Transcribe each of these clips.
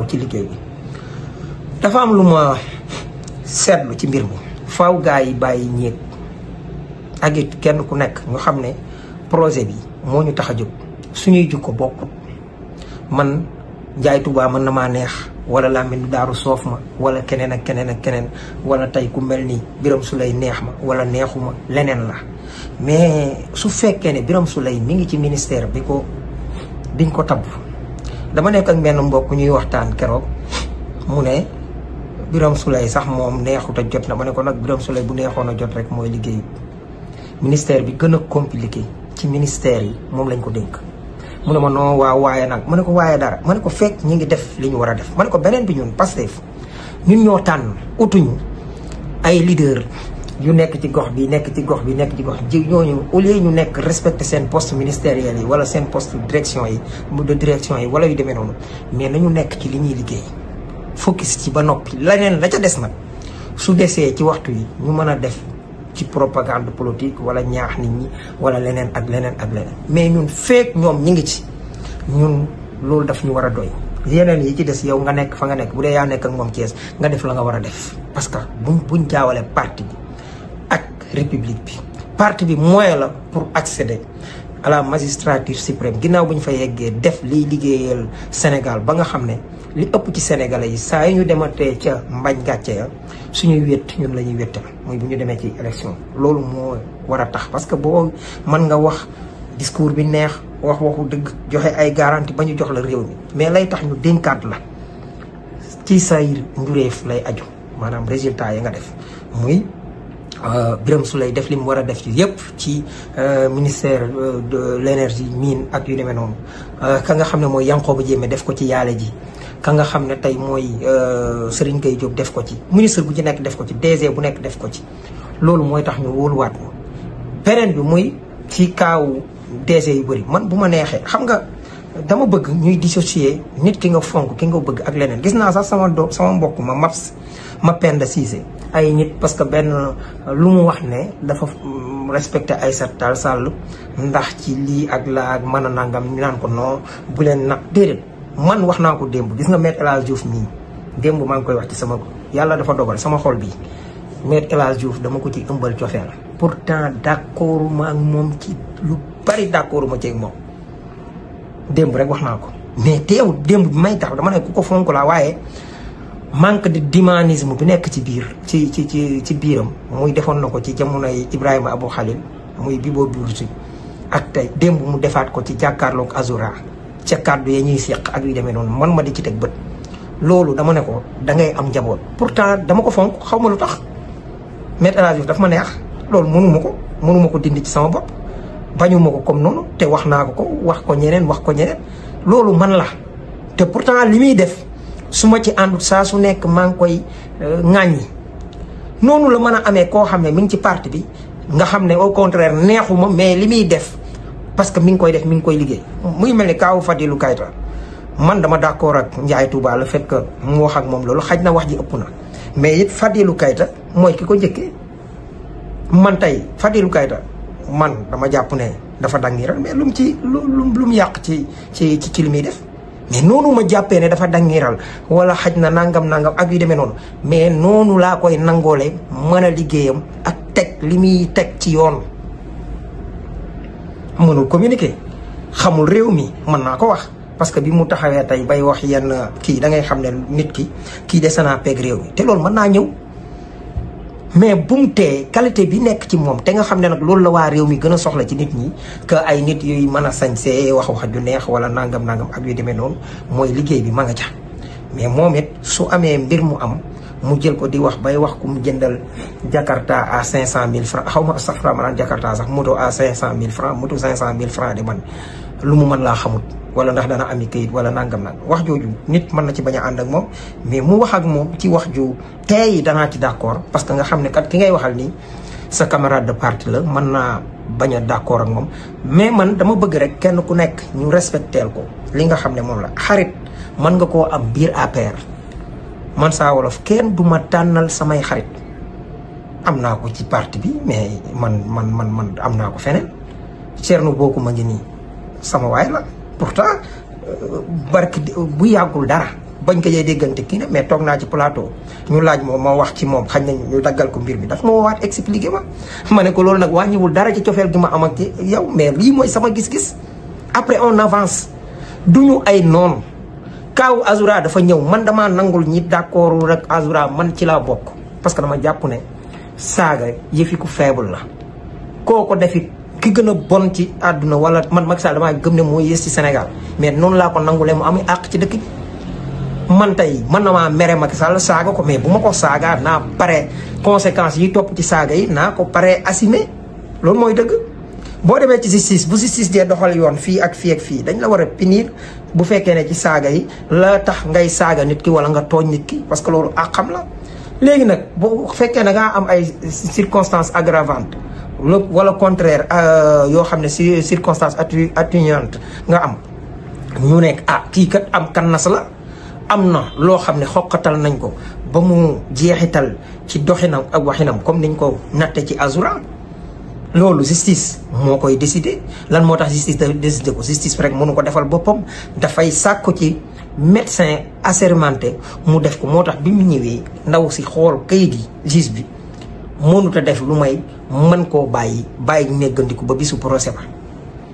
ci liggéey bi dafa am lu ma seetlu ci mbir mi faaw gaa yi bàyyi ñéeg ak it kenn ku nekk ñu xam ne projet bi moo ñu tax a jóg suñuy jukko bokkut man Ndiaye Touba mën na maa neex wala Lamine Daaru soof ma wala keneen ak keneen ak keneen wala tey ku mel ni Birame Souleye neex ma wala neexuma leneen la mais su fekkee ne Birame Souleye mi ngi ci ministère biñ ko tabb dama nekk ak benn mbokk ñuy waxtaan keroog mu ne Birame Souleye sax moom neexut a jot na ma ne ko nag Birame Souleye bu neexoon a jot rek mooy liggéey ministère bi gën a compliqué ci ministère yi moom lañ ko dénk. mu ne ma non waaw waaye nag ma ne ko waaye dara ma ne ko fekk ñi ngi def li ñu war a def ma ne ko beneen bi ñun Pastef ñun ñoo tànn utuñu ay leader yu nekk ci gox bi nekk ci gox bi nekk ci gox ji ñooñu au lieu ñu nekk respecté seen poste ministériel yi wala seen poste direction yi de direction yi wala yu demee noonu mais nañu nekk ci li ñuy liggéey focus ci ba noppi leneen la ca des nag su desee ci waxtu yi ñu mën a def ci propagande politique wala ñaax nit ñi wala leneen ak leneen ak leneen mais ñun feek ñoom ñi ngi ci ñun loolu daf ñu war a doy yeneen yi ci des yow nga nekk fa nga nekk bu dee yaa nekk ak moom Thiès nga def la nga war a def parce que buñ jaawale parti bi ak république bi parti bi moyen la pour accéder à la magistrature suprême ginnaaw bu ñu fa yeggee def liy liggéeyal Sénégal ba nga xam ne li ëpp ci sénégalais yi saa yi ñu dematee ca mbañ gàcce ya suñuy wét ñun la ñuy wéttal mooy bu ñu demee ci élection loolu moo war a tax parce que boo mën nga wax discours bi neex waxu dëgg joxe ay garantie ba ñu jox la réew mi mais lay tax ñu dénkaat la ci say njuréef lay aju maanaam résultat yi nga def muy Birame Souleye def li mu war a def ci yëpp ci ministère de l'énergie mine ak yu demee noonu ka nga xam ne mooy Yankhoba Diémé def ko ci yaale ji ka nga xam ne tey mooy Serigne Gueye Diop def ko ci ministre bu ci nekk def ko ci DG bu nekk def ko ci loolu mooy tax ñu wóoluwaat ko beneen bi muy ci kaawu DG yu bëri man bu ma neexee xam nga dama bëgg ñuy dissocier nit ki nga fonk ki nga bëgg ak leneen gis naa sax sama mbokk ma Penda Cissé ay nit parce que benn lu mu wax ne dafa respecté Aïssata Tall Sall ndax ci lii ak laa ak mën a nangam ñu naan ko non bu leen nag déedéet man wax naa ko démb gis nga Me El Hadji Diouf mii démb maa ngi koy wax ci sama yàlla dafa dogal sama xol bi Me El Hadji Diouf dama ko ci ëmbal cofeel pourtant d'accord ma ak moom ci lu bari d'accord ma ci ak moom démb rek wax naa ko mais teew démb bi may tax dama ne ku ko fonk laa waaye manque de dynamisme bi nekk ci biir ci biiram muy defoon na ko ci jamonoy Ibrahima Abou Khalil muy Bibo Bourgi ak tey démb mu defaat ko ci jàkkaarloog Azura ca kàddu ya ñuy seq ak yu demee noonu man ma di ci teg bët loolu dama ne ko da ngay am njaboot pourtant dama ko fonk xaw ma lu tax Me El Hadji Diouf daf ma neex loolu mënuma ko dindi ci sama bopp bañuma ko comme noonu te wax naa ko wax ko ñeneen loolu man la te pourtant li muy def su ma ci àndut saa su nekk maa ngi koy ŋàññi noonu la mën a amee koo xam ne mi ngi ci parti bi nga xam ne au contraire neexuma mais li muy def parce que mi ngi koy def mi ngi koy liggéey muy mel ni kaawu Fadilou Keita man dama d'accord ak Ndiaye Touba le fait que mu wax ak moom loolu xaj na wax ji ëpp na mais it Fadilou Keita mooy ki ko njëkkee man tey Fadilou Keita man dama jàpp ne dafa dangiral mais lu mu yàq ci li muy def mais noonu ma jàppee ne dafa dangiral wala xaj na nangam ak yu demee noonu mais noonu laa koy nangoole mën a liggéeyam ak teg li muy teg ci yoon mënul communiquer xamul réew mi mën naa ko wax parce que bi mu taxawee tey bay wax yenn kii da ngay xam ne nit kii dese naa peeg réew mi te loolu mën naa ñëw mais bu mu tee qualité bi nekk ci moom te nga xam ne nag loolu la waa réew mi gën a soxla ci nit ñi que ay nit yuy mën a sañsee wax ju neex wala nangam ak yu demee noonu mooy liggéey bi ma nga ca mais moom it su amee mbir mu am mu jël ko di wax bay wax ku mu jëndal Jakarta à 500 000 francs xaw ma sax ma naan Jakarta sax moto à 500 000 francs moto 500 000 francs de man lu mu mën laa xamut wala ndax dana ami kayit wala nangam wax jooju nit mën na ci bañ a ànd ak moom mais mu wax ak moom ci wax ju tey danaa ci d'accord parce que nga xam ne kat ki ngay waxal nii sa camarade de parti la mën naa bañ a d'accord ak moom mais man dama bëgg rek kenn ku nekk ñu respecteel ko li nga xam ne moom la xarit mën nga koo am biir APR man Saa Wolof kenn du ma tànnal samay xarit am naa ko ci parti bi mais man am naa ko feneen Thierno Bocoum ma ngi nii sama waay la pourtant barki bu yàggul dara bañ ko jee déggante kii ne mais toog naa ci plateau ñu laaj moom ma wax ci moom xañ nañ ñu daggal ko mbir mi daf ma woowaat expliqué ma ne ko loolu nag wàññiwul dara ci cofeel gi ma am ak yow mais lii mooy sama gis-gis après on avance duñu ay noonu kaaw Azoura dafa ñëw man damaa nangul ñi d'accord rek Azoura man ci laa bokk parce que dama jàpp ne saaga yëfi ku faible la kooko defit ki gën a bon ci àdduna wala man Macky Sall damaa gëm ne moo yées ci Sénégal mais noonu laa ko nangulee mu am àq ci dëkk bi man tey man na maa mere Macky Sall saaga ko mais bu ma ko saagaa naa pare conséquences yi topp ci saaga yi naa ko pare assumer loolu mooy dëgg boo demee ci justice bu justice dee doxal yoon fii ak fii ak fii dañ la war a punir bu fekkee ne ci saaga yi la tax ngay saaga nit ki wala nga tooñ nit ki parce que loolu ak xam la léegi nag bu fekkee ne ngaa am ay circonstances aggravantes wala contraire yoo xam ne si circonstances atténuantes nga am ñu nekk kii kat am kannas la am na loo xam ne xoqatal nañ ko ba mu jeexital ci doxinam ak waxinam comme niñ ko natte ci Azoura loolu justice moo koy décider lan moo tax justice da décider ko justice rek mënu ko defal boppam dafay sàkku ci médecin assermenté mu def ko moo tax bi mu ñëwee ndaw si xool kayit yi juge bi mënut a def lu may mën koo bàyyi neggandiku ba bisu procès ba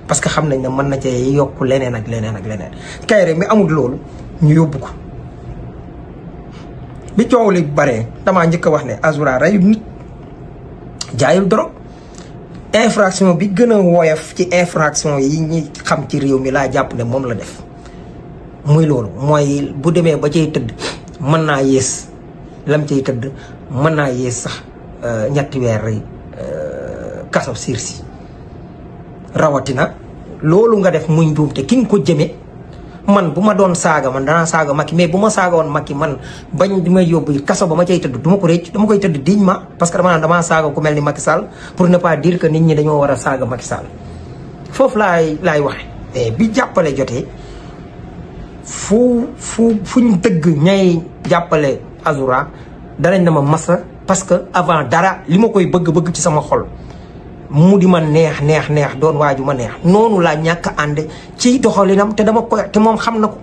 parce que xam nañ ne mën na cee yokk leneen ak leneen ak leneen Kairé mi amul loolu ñu yóbbu ko bi coow li bare damaa njëkk a wax ne Azoura reyul nit jaayul drogue infraction bi gën a woyof ci infraction yi ñi xam ci réew mi laa jàpp ne moom la def muy loolu mooy bu demee ba cay tëdd mën naa yées lam cay tëdd mën naa yées sax ñetti weer kaso sursis rawatina loolu nga def muy njuumte ki nga ko jëme man bu ma doon saaga man danaa saaga Macky mais bu ma saaga woon Macky man bañ di may yóbbu kaso ba ma cay tëdd du ma ko récc dama koy tëdd dignement parce que dama naan damaa saaga ku mel ni Macky Sall pour ne pas dire que nit ñi dañoo war a saaga Macky Sall foofu laay waxe mais bi jàppale jotee fuñ dëgg ñay jàppale Azoura danañ na ma masa parce que avant dara li ma koy bëgg ci sama xol mu di ma neex doon waaju ma neex noonu laa ñàkk a ànd ci doxalinam te dama koy te moom xam na ko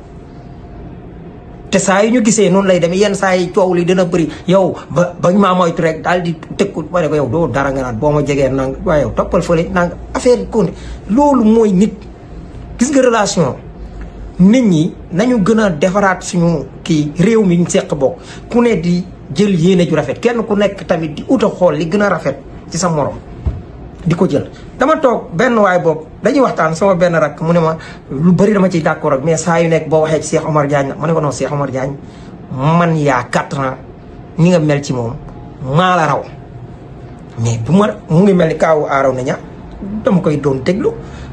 te saa yi ñu gisee noonu lay demee yenn saa yi coow li dina bëri yow bañ maa moytu rek daal di tëkku ma ne ko yow doo dara nga naan boo ma jegee nang waaye yow toppal fële nang affaire yi kon loolu mooy nit gis nga relation nit ñi nañu gën a defaraat suñu kii réew mi ñu seq bokk ku ne di jël yéene ju rafet kenn ku nekk tamit di ut a xool li gën a rafet ci sa morom di ko jël dama toog benn waay boobu dañuy waxtaan sama benn rakk mu ne ma lu bëri dama ciy d'accord ak mais saa yu nekk boo waxee ci Cheikh Omar Diagne ma ne ko non Cheikh Omar Diagne man yaa 4 ans ni nga mel ci moom maa la raw mais bu ma mu ngi mel ni kaawu aaraw na ña dama koy doon déglu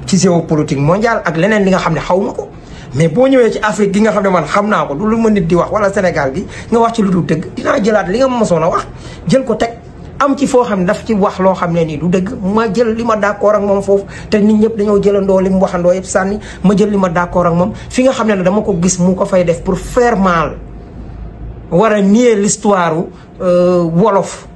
ci géopolitique mondiale ak leneen li nga xam ne xaw ma ko mais boo ñëwee ci Afrique gi nga xam ne man xam naa ko du lu ma nit di wax wala Sénégal gi nga wax ci lu dul dëgg dinaa jëlaat li nga mosoon a wax jël ko teg am ci foo xam ne daf ci wax loo xam ne nii du dëgg ma jël li ma d'accord ak moom foofu te nit ñëpp dañoo jëlandoo li mu waxandoo yëpp sànni ma jël li ma d'accord ak moom fi nga xam ne dama ko gis mu ko fay def pour faire mal war a nier l'histoire wolof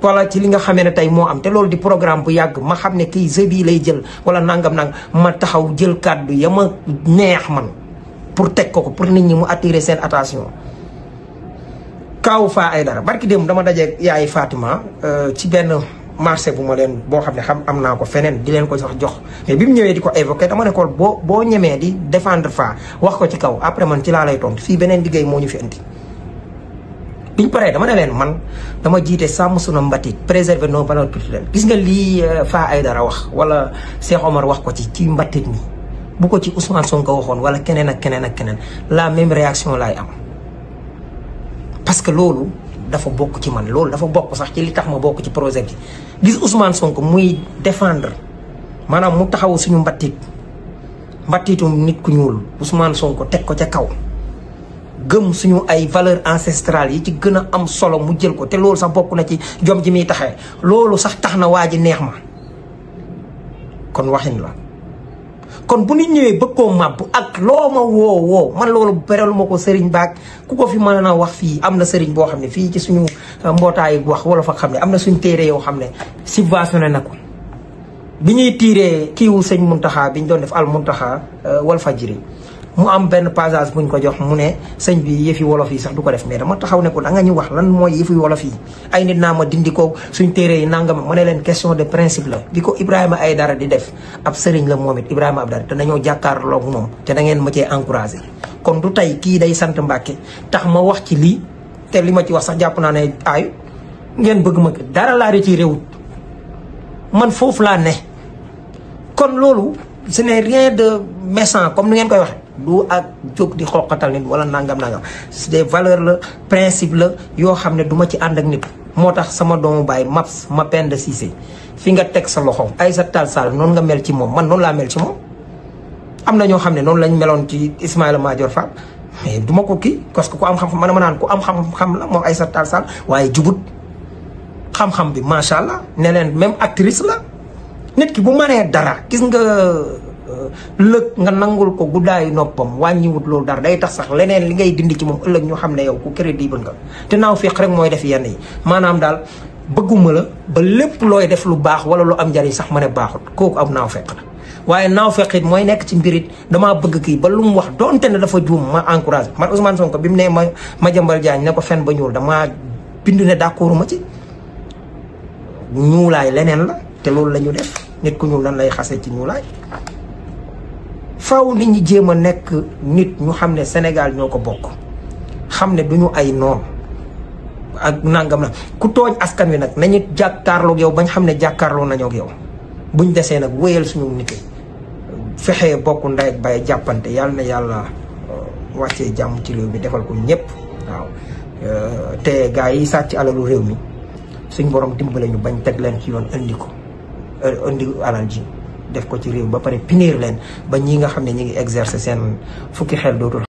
wala ci li nga xamee ne tey moo am te loolu di programme bu yàgg ma xam ne kii jeu bii lay jël wala nangam ma taxaw jël kàddu ya ma neex man pour teg ko pour nit ñi mu attirer seen attention kaaw Faa Aydara barki démb dama dajeeg yaay Fatima ci benn marché bu ma leen boo xam ne am naa ko feneen di leen ko sax jox mais bi mu ñëwee di ko évoqué dama ne ko boo ñemee di défendre Faa wax ko ci kaw après man ci laa lay tontu fii beneen liggéey moo ñu fi indi biñ paree dama ne leen man dama jiite sàmm sunu mbatit préserver nos valeurs culturelles gis nga lii Faa Aydara wax wala Cheikh Omar wax ko ci mbatit mi bu ko ci Ousmane Sonko waxoon wala keneen ak keneen ak keneen la même réaction laay am parce que loolu dafa bokk ci man loolu dafa bokk sax ci li tax ma bokk ci projet bi gis Ousmane Sonko muy défendre maanaam mu taxaw suñu mbattitum nit ku ñuul Ousmane Sonko teg ko ca kaw gëm suñu ay valeurs ancestrales yi ci gën a am solo mu jël ko te loolu sax bokk na ci jom ji muy taxee loolu sax tax na waa ji neex ma kon waxin la kon bu nit ñëwee bëgg koo màbb ak loo ma woo man loolu berelu ma ko sëriñ baag ku ko fi mën a wax fii am na sëriñ boo xam ne fii ci suñu mbootaayu wax wala fa xam ne am na suñ téere yoo xam ne subventionné na ko bi ñuy tiiree kiiwu sëñ Muntaxa bi ñu doon def al Muntaxa wal fajiri mu am benn passage buñ ko jox mu ne sëñ bi yëfi wolof yi sax du ko def mais dama taxaw ne ko da nga ñu wax lan mooy yëfi wolof yi ay nit naa ma dindi ko suñ téere yi nangam ma ne leen question de principe la bi ko Ibrahima Aïdara di def ab sëriñ la moom it Ibrahima Aïdara te dañoo jàkkaarloog moom te da ngeen ma cee encouragé kon du tey kii day sant Mbàkke tax ma wax ci lii te li ma ci wax sax jàpp naa ne aayu ngeen bëgg ma dara laa retiré wut man foofu laa ne kon loolu ce n'est rien de méchant comme ni ngeen koy waxee du ak jóg di xoqatal nit wala nangam c'est des valeurs la principe la yoo xam ne du ma ci ànd ak nit moo tax sama doomu baay Maps Mapenda Cissé fi nga teg sa loxo Aïssata Tall Sall noonu nga mel ci moom man noonu laa mel ci moom am na ñoo xam ne noonu lañ meloon ci Ismaïla Madior Fall mais du ma ko kii parce que ku am xam-xam man ma naan ku am xam-xam la moom Aïssata Tall Sall waaye jubut xam-xam bi macha allah ne leen même actrice la nit ki bu mënee dara gis nga lëg nga nangul ko guddaayu noppam wàññiwut loolu dara day tax sax leneen li ngay dindi ci moom ëllëg ñu xam ne yow ku crédible nga te naaw féq rek mooy def yenn yi maanaam daal bëgguma la ba lépp looy def lu baax wala lu am njariñ sax ma ne baaxut kooku am naaw féq la waaye naaw féq it mooy nekk ci mbirit damaa bëgg kii ba lu mu wax donte ne dafa juum ma encouragé man Ousmane Sonko bi mu ne Madiambal Diagne ne ko fen ba ñuul damaa bind ne d'accord ma ci ñuulaay leneen la te loolu la ñu def nit ku ñuul lan lay xasee ci ñuulaay faaw nit ñi jéem a nekk nit ñu xam ne Sénégal ñoo ko bokk xam ne duñu ay noon ak nangam na ku tooñ askan wi nag nañu jàkkaarloog yow bañ xam ne jàkkaarloo nañoo ak yow buñ desee nag wéyal suñu nit fexee bokk ndey ak baay jàppante yàlla na yàlla wàccee jàmm ci réew mi defal ko ñëpp waaw te gars yi sàcc alalu réew mi suñ borom dimbale ñu bañ teg leen ci yoon indi ko indi alal ji def ko ci réew ba pare punir leen ba ñi nga xam ne ñi ngi exercer seen fukki xel dootul